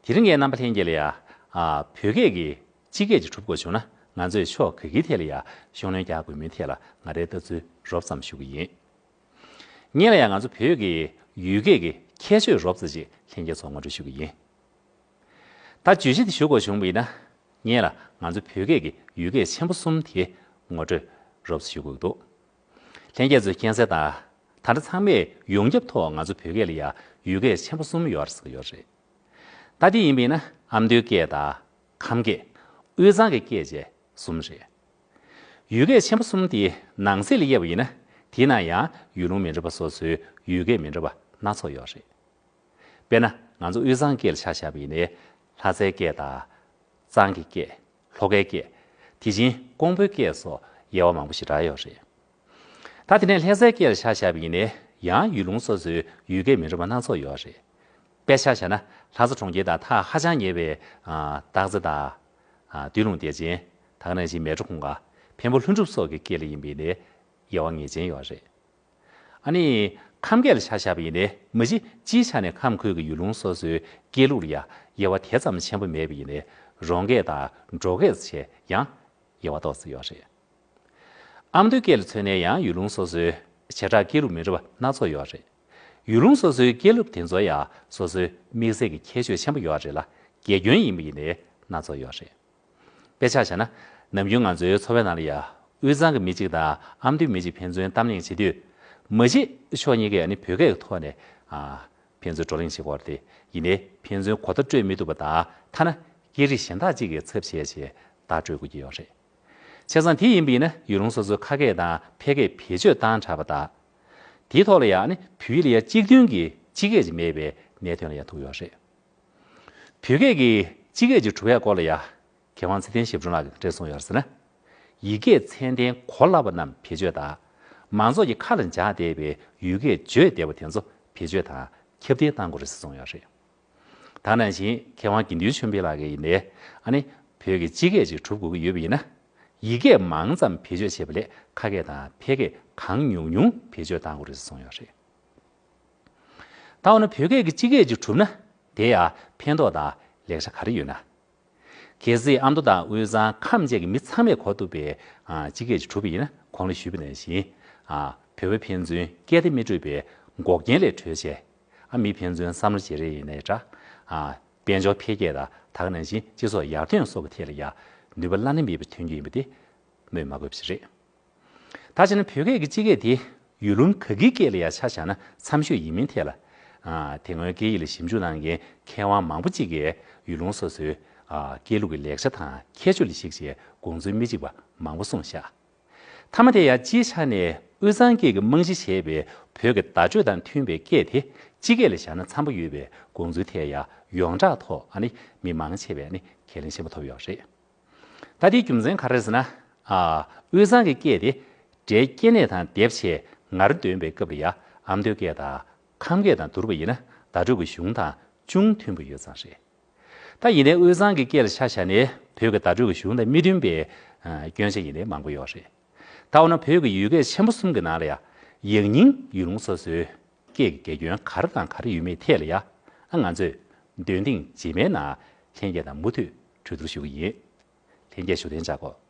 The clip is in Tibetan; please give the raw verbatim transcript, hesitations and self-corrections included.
དེ་རིང་ངས་རྣམ་པ་ལྷན་རྒྱས་ལ་ཡ། ཨ། བོད་སྐད་ཀྱི་སྤྱི་སྐད་ཅིག་གྲུབ་དགོས་བྱུང་ན་ང་ཚོས་ཕྱོགས་ག་གེའི་ཐད་ལ་ཡ་ཤུགས་སྣོན་རྒྱག་དགོས་མིན་ཐད་ལ་ང་རའི་ལྟ་ཚུལ་རོབ་ཙམ་ཞུ་གི་ཡིན། སྔོན་ལ་ཡང་ང་ཚོ་བོད་ཀྱི་ཡུལ་སྐད་ཀྱི་ཁྱད་ཆོས་རོབ་ཙམ་ཅིག་ལྷན་རྒྱས་ཚོར་ངོ་སྤྲོད་ཞུ་གི་ཡིན། ད་བརྗོད་གཞི་དེ་ཞུ་དགོས་བྱུང་བ་ཡིན་ན། སྔོན་ལ་ང་ཚོ་བོད་སྐད་ཀྱི་ཡུལ་སྐད་ཆེན་པོ་གསུམ་དེ་ངོ་སྤྲོད་རོབ་ཙམ་ཞུ་དགོས་ཀྱི་འདུག་ལྷན་རྒྱས་ཚོས་མཁྱེན་གསལ་ལྟར། ད་ལྟ་ཚང་མས་ཡོངས་ཁྱབ་ཐོག་ང་ཚོ་བོད་སྐད་ལ་ཡ་ཡུལ་སྐད་ཆེན་པོ་གསུམ་ཡོད་རེད་ཟེར་གྱི་ཡོད་རེད། ད་དེ་ཡིན་པ་ཡིན་ན་ཨ་མདོའི་སྐད་དང་། ཁམས་སྐད། དབུས་གཙང་གི་སྐད་བཅས་གསུམ་རེད། ཡུལ་སྐད་ཆེན་པོ་གསུམ་དེ་ནང་གསེས་ལ་དབྱེ་བ་ཡིན་ན། དེའི་ནང་ཡང་ཡུལ་ལུང་མི་འདྲ་བ་སོ་སོའི་ཡུལ་སྐད་མི་འདྲ་བ་སྣ་ཚོགས་ཡོད་རེད། དཔེར་ན་ང་ཚོ་དབུས་གཙང་སྐད་ལ་ཆ་བཞག་པ་ཡིན་ནའི། ལྷ་སའི་སྐད་དང་། གཙང་གི་སྐད། ལྷོ་ཁའི་སྐད། དེ་བཞིན་ཀོང་པོའི་སྐད་སོགས་དབྱེ་བ་མང་པོ་ཞེ་དྲག་ཡོད་རེད། ད་དེ་ནས་ལྷ་སའི་སྐད་ལ་ཆ་བཞག་པ་ཡིན་ནའི་ཡང་ཡུལ་ལུང་སོ་སོའི་ཡུལ་སྐད་མི་འདྲ་བ་སྣ་ཚོགས་ཡོད་རེད། དཔེ་ཆ་བཞག་ན་ལྷ་ས་གྲོང་ཁྱེར་དང་ཐག་ཧ་ཅང་ཉེ་བའི། ཨ། སྟག་རྩེ་དང་། ཨ། སྟོད་ལུང་བདེ་ཆེན། ད་ག་ནང་བཞིན་མལ་གྲོ་གུང་དཀར། འཕན་པོ་ལྷུན་གྲུབ་སོགས་ཀྱི་སྐད་ལ་ཡིན་པ་ཡིན་ནའི་དབྱེ་བ་ངེས་ཅན་ཡོད་རེད། ཨ་ནི་ཁམས་སྐད་ལ་ཆ་བཞག་པ་ཡིན་ནའི་མ་གཞི་སྤྱིའི་ཆ་ནས་ཁམས་ཁུལ་གྱི་ཡུལ་ལུང་སོ་སོའི་སྐད་ལུགས་ལ་ཡ་དབྱེ་བ་དེ་ཙམ་ཆེན་པོ་མེད་པ་ཡིན་ནའི་རོང་སྐད་དང་འབྲོག་སྐད་བཅས་ཡང་དབྱེ་བ་ཏོག་ཙམ་ཡོད་རེད། ཨ་མདོའི་སྐད་ལ་མཚོན་ནའི་ཡང་ཡུལ་ལུང་སོ་སོའི་བྱེ་བྲག་སྐད་ལུགས་མི་འདྲ་བ་སྣ་ཚོགས་ཡོད་རེད། ཡུལ་ལུང་སོ་སོའི་སྐད་ལུགས་དེ་ཚོ་ཡང་སོ་སོའི་དམིགས་བསལ་གྱི་ཁྱད་ཆོས་ཆེན་པོ་ཡོད་རེད་ལ། དགེ་སྐྱོན་ཡིན་པ་ཡིན་ནའི་སྣ་ཚོགས་ཡོད་རེད། དཔེ་ཆ་བཞག་ན། ནམ་རྒྱུན་ང་ཚོའི་འཚོ་བའི་ནང་ལ་ཡ། དབུས་གཙང་གི་མི་གཅིག་དང་ཨ་མདོའི་མི་གཅིག་ཕན་ཚུན་གཏམ་གླེང་བྱེད་དུས། མ་གཞི་ཕྱོགས་གཉིས་ཀས་ནི་བོད་སྐད་ཀྱི་ཐོག་ནས། ཨ། ཕན་ཚུན་བགྲོ་གླེང་བྱེད་ཀྱི་ཡོད་རེད་དེ། ཡིན་ནའི་ཕན་ཚུན་གོ་བརྡ་སྤྲོད་མི་ཐུབ་པ་དང་། ཐ་ན་སྐད་རིགས་གཞན་དག་ཅིག་གི་ཚབ་བྱས་བྱས་བརྡ་སྤྲོད་དགོས་ཀྱི་ཡོད་རེད། བྱས་ཙང་དེ་ཡིན་པ་ཡིན་ན་ཡུལ་ལུང་སོ་སོའི་ཁ་སྐད་དང་ཕལ་སྐད་བེད་སྤྱོད་བཏང་དྲགས་པ་དང་། དེའི་ཐོག་ལ་ཡང་ནི་བོད་ཡིག་ལ་ཡང་གཅིག་མཐུན་གྱི་སྤྱི་སྐད་ཅིག་མེད་པའི་གནད་དོན་ལ་ཡང་ཐུག་ཡོད་རེད། བོད་སྐད་ཀྱི་སྤྱི་སྐད་ཅིག་གྲུབ་ཡག་སྐོར་ལ་ཡང་མཁས་དབང་ཚེ་བརྟན་ཞབས་དྲུང་ལགས་ཀྱིས་ག་འདྲས་གསུངས་ཡོད་ཟེར་ན། ཡིག་སྐད་ཚད་ལྡན་གོ་སླ་བ་རྣམས་བེད་སྤྱོད་དང་། མང་ཚོགས་ཀྱི་ཁ་ལ་འཇགས་བསྡད་པའི་ཡུལ་སྐད་བརྗོད་བདེ་བ་དེ་ཚོ་བེད་སྤྱོད་དང་ཁྱབ་གདལ་གཏང་དགོས་རེད་ཟེར་གསུངས་ཡོད་རེད། ད་ག་ནང་བཞིན་མཁས་དབང་དགེ་འདུན་ཆོས་འཕེལ་ལགས་ཀྱིས་ཡིན་ནའི། ཨ་ནི་བོད་ཀྱི་སྤྱི་སྐད་ཅིག་གྲུབ་དགོས་ཀྱི་ཡོད་པ་ཡིན་ན། ཡིག་སྐད་མང་ཙམ་བེད་སྤྱོད་བྱེད་པ་ལས་ཁ་སྐད་དང་ཕལ་སྐད་གང་ཉུང་ཉུང་བེད་སྤྱོད་གཏང་དགོས་རེད་ཟེར་གསུངས་ཡོད་རེད། ད་འོ་ན་བོད་སྐད་ཀྱི་སྤྱི་སྐད་ཅིག་གྲུབ་ན་དེ་ཡང་ཕན་ཐོགས་དང་ལེགས་ཆ་ག་རེ་ཡོད་ན། གལ་སྲིད་ཨ་མདོ་དང་དབུས་གཙང་ཁམས་བཅས་ཀྱི་མི་ཚང་མས་གོ་ཐུབ་པའི། ཨ། སྤྱི་སྐད་ཅིག་གྲུབ་པ་ཡིན་ན། གོང་ལ་ཞུས་པ་ནང་བཞིན། ཨ། བོད་པ་ཕན་ཚུན་སྐད་བརྡ་མི་འཕྲོད་པའི་འགོག་རྐྱེན་ལས་གྲོལ་བྱས། ཨ། མི་ཕན་ཚུན་བསམ་བློ་བརྗེ་རེས་ཡིན་ནའི་འདྲ། ཨ། དཔལ་འབྱོར་འཕེལ་རྒྱས་དང་ད་ག་ནང་བཞིན་སྤྱི་ཚོགས་ཡར་ཐོན་སོགས་ཀྱི་ཐད་ལ་ཡང་ནུས་པ་བླ་ན་མེད་པ་ཐོན་རྒྱུ་ཡིན་པ་དེ་སྨོས་མ་དགོས་པ་ཞིག་རེད། ད་བྱས་ན་བོད་སྐད་ཀྱི་སྤྱི་སྐད་དེ་ཡུལ་ལུང་ག་གི་སྐད་ལ་ཡང་ཆ་བཞག་ན་འཚམ་ཤོས་ཡིན་མིན་ཐད་ལ། ཨ། དེ་སྔོན་སྐད་ཡིག་ལ་ཞིབ་འཇུག་གནང་མཁན་མཁས་དབང་མང་པོ་གཅིག་གིས་ཡུལ་ལུང་སོ་སོའི། ཨ། སྐད་ལུགས་ཀྱི་ལེགས་ཆ་དང་ཁྱད་ཆོས་ལ་གཞིགས་བྱས་དགོངས་ཚུལ་མི་གཅིག་པ་མང་པོ་གསུངས་བཞག་མཐའ་མ་དེ་ཡང་སྤྱིའི་ཆ་ནས་དབུས་གཙང་སྐད་ཀྱི་རྨང་གཞི་བྱས་པའི་བོད་ཀྱི་བརྡ་སྤྲོད་དང་མཐུན་པའི་སྐད་དེ་སྤྱི་སྐད་ལ་བཞག་ན་འཚམ་པོ་ཡོད་པའི་དགོངས་ཚུལ་ཐད་ཡང་ཡོངས་གྲགས་ཐོག་ཨ་ནི་མི་མང་ཆེ་བས་ཨ་ནི་ཁས་ལེན་ཆེན་པོ་ཐོབ་ཡོད་རེད། ད་དེའི་རྒྱུ་མཚན་ག་རེ་རེད་ཟེར་ན། ཨ། དབུས་གཙང་གི་སྐད་དེ་སྒྲའི་སྐྱེ་གནས་དང་སྡེབ་བྱས་ངར་འདོན་པའི་སྐབས་ལ་ཡང་ཨ་མདོའི་སྐད་དང་ཁམས་སྐད་དང་བསྡུར་བ་ཡིན་ན་བརྡ་སྤྲོད་ཀྱི་གཞུང་དང་ཅུང་མཐུན་པོ་ཡོད་ཙང་རེད། ད་ཡིན་ནའི་དབུས་གཙང་གི་སྐད་ལ་ཆ་བཞག་ནས་བོད་ཀྱི་བརྡ་སྤྲོད་ཀྱི་གཞུང་དང་མི་མཐུན་པའི། ཨ། སྐྱོན་ཆ་ཡིན་ནའི་མང་པོ་ཡོད་རེད། ད་འོ་ན་བོད་ཀྱི་ཡུལ་སྐད་ཆེན་པོ་གསུམ་གྱི་ནང་ལ་ཡང་ཡང་སྙིང་ཡུལ་ལུང་སོ་སོའི་སྐད་ཀྱི་དགེ་སྐྱོན་ག་རེ་དང་ག་རེ་ཡོད་མེད་ཐད་ལ་ཡང་། ཨ། ང་ཚོས་འདོན་ཐེངས་རྗེས་མའི་ནང་ལྷན་རྒྱས་དང་མུ་མཐུད་གྲོས་བསྡུར་ཞུ་གི་ཡིན། ལྷན་རྒྱས་བཞུགས་གདན་འཇགས་དགོས།